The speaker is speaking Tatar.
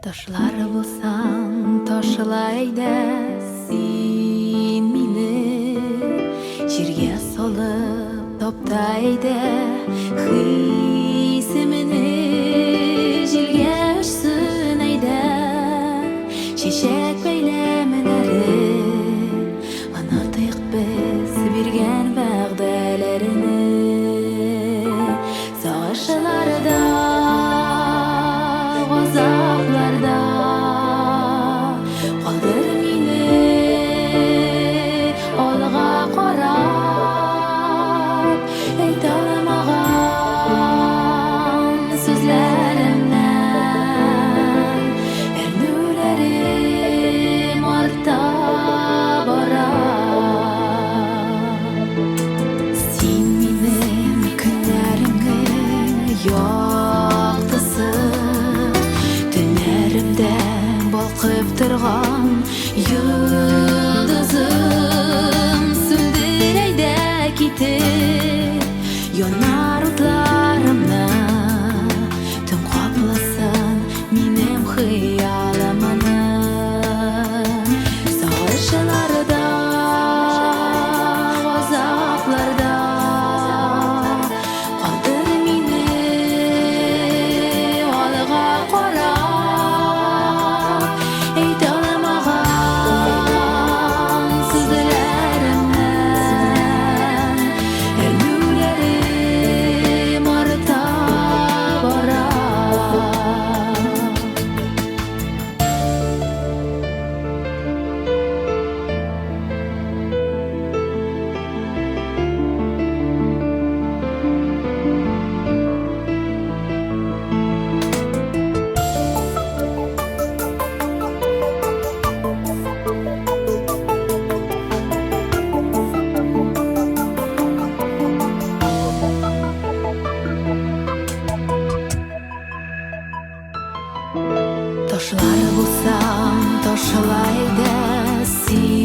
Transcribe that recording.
Ташлар булсаң, ташла әйдә син мине. Җиргә салып тапта әйдә хисемне. Җилгә очсын әйдә чәчәк бәйләмнәре. Онытыйк без биргән вәгъдәләрне. Сагышларда, газапларда калдыр мине алга карап, әйтә алмаган сүзләремнән әрнүләрем арта бара. Син минем көннәремнең яктысы, төннәремдә балкып торган йолдызым. Сүндер әйдә китеп янар утларымны, төн капласын минем хыялымны. Сагышларда, газапларда калдыр мине алга карап, әйтә алмаган сүзләремнән әрнүләрем арта бара. Ташлар булсаң, ташла әйдә син.